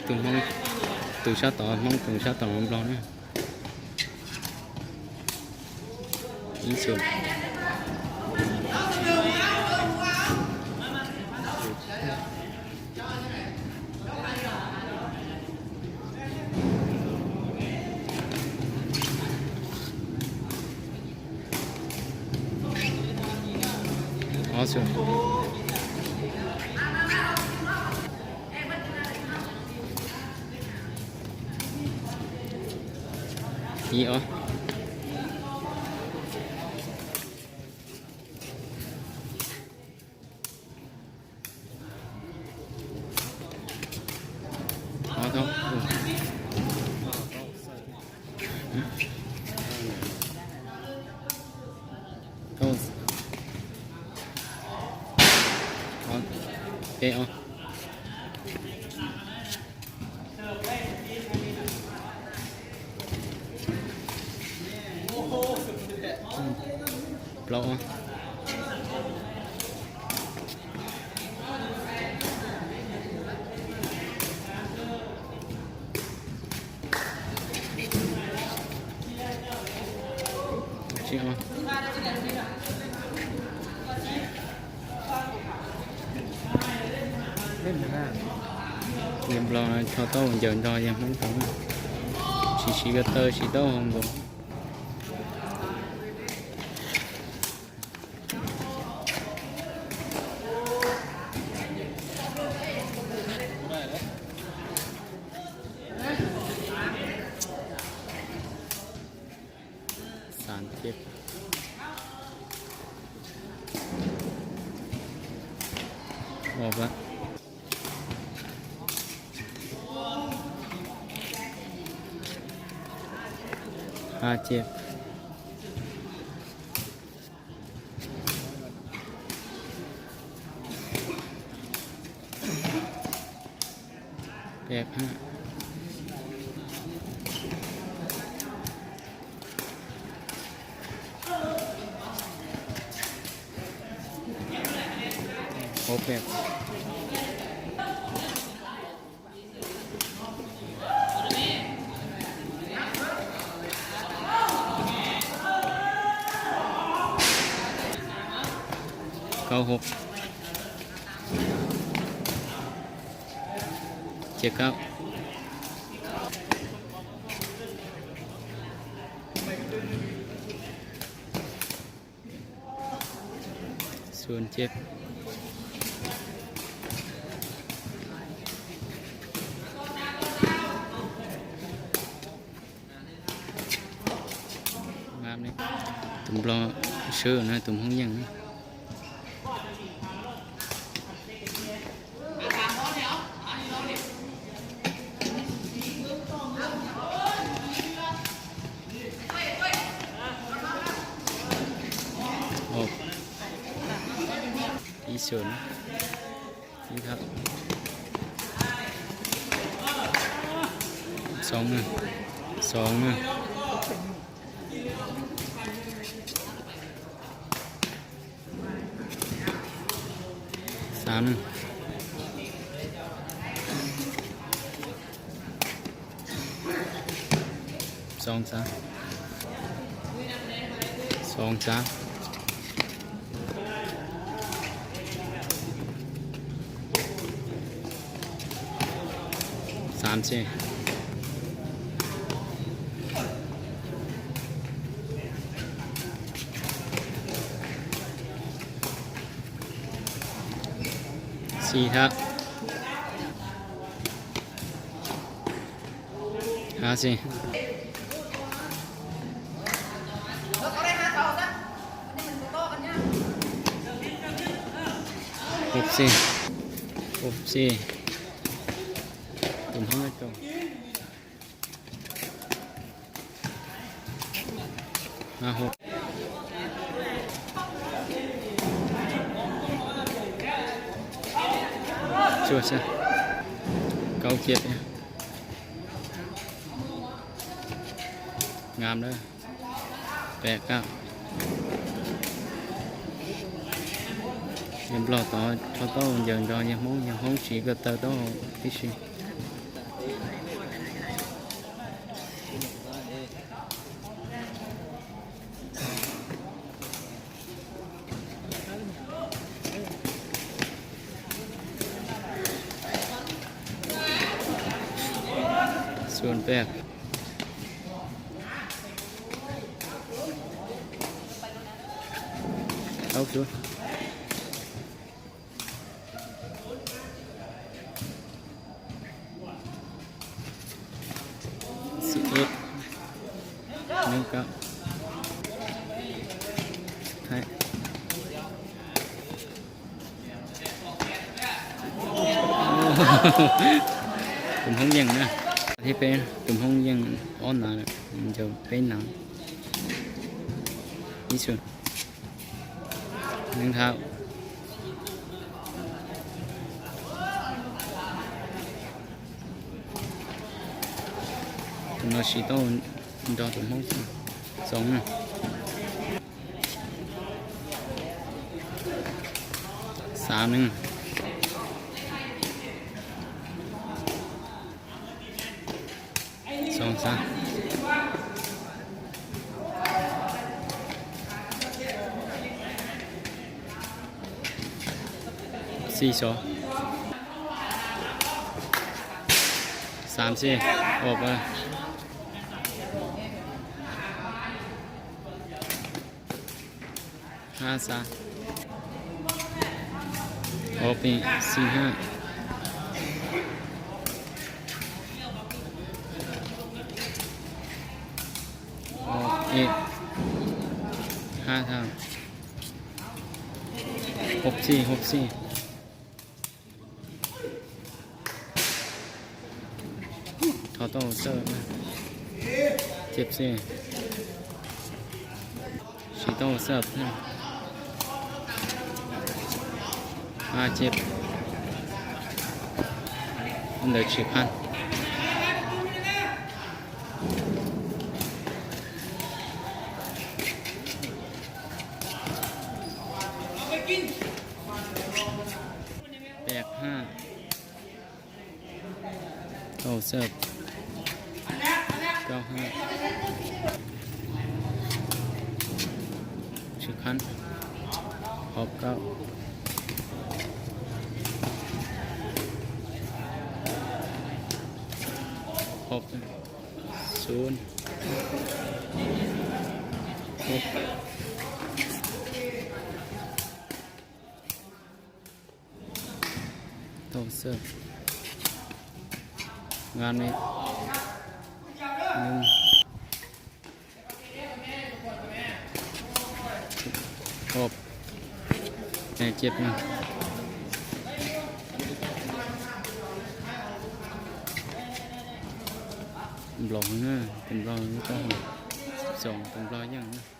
Tus Hmoob, tus sab tod Hmoob, tus sab tod Nplog na. Ib xyoos. Ob xyoos. Ib ob. Ob tau. Tau. Ob, peb ob. Plaub ob. Tsib ob. Yawg Nplog tso taub ncaws nrog yawg Hmoob tau, tsis siv ko taw siv taub hau nkaus. Xav thiab. Ua pab. Hab ciaj. Peb hab. Ua peb. Kaub hub. Ciaj kaub. Xyoo ciaj. Tus Nplog swb na, tus Hmoob yeej. Ib xyoos, ib thab. Xoom na, xoom na. Xav na. Xoom xav. Xoom xav. Xav xi. Xi hab. Hab xi. Hub xi. Hub xi. Tus Hmoob ib tug. Hab hub. Tsuag xwb. Kaub ciaj thiab. Ngam lawm. Peb kab. Yawg Nplog tod rho taub ncaws nrog yawg Hmoob, yawg Hmoob siv ko taw taub hau tib si. Dồn về. Sáu xuống. Sự ướt. Nâng cao. Thái. Tus Hmoob yeej na. Thiab peb tus Hmoob yeej ob ntawd, ncaws peb ntawd. Ib xu. Nws thau. Tus no siv tau nrog tus Hmoob xwb. Xoom na. Xav nws. Xoom xav. Xi xov. Xav xi. Ob. Hab xab. Ob peb xib hab. Ob ib. Hab thab. Hop xib, hop xib. Thov tau xab. Ceb xib. Siv tau xab. A ceb. Ntawd tsis qab. Peb hab. Tau xab. Kaum hab. Tsis qab. Hop kaum. Hop. Xu. Hop. Tau xab. Ngan me. Nws. Ob. Ceb na. Nplog na, tus Nplog na, tus Nplog yeej na.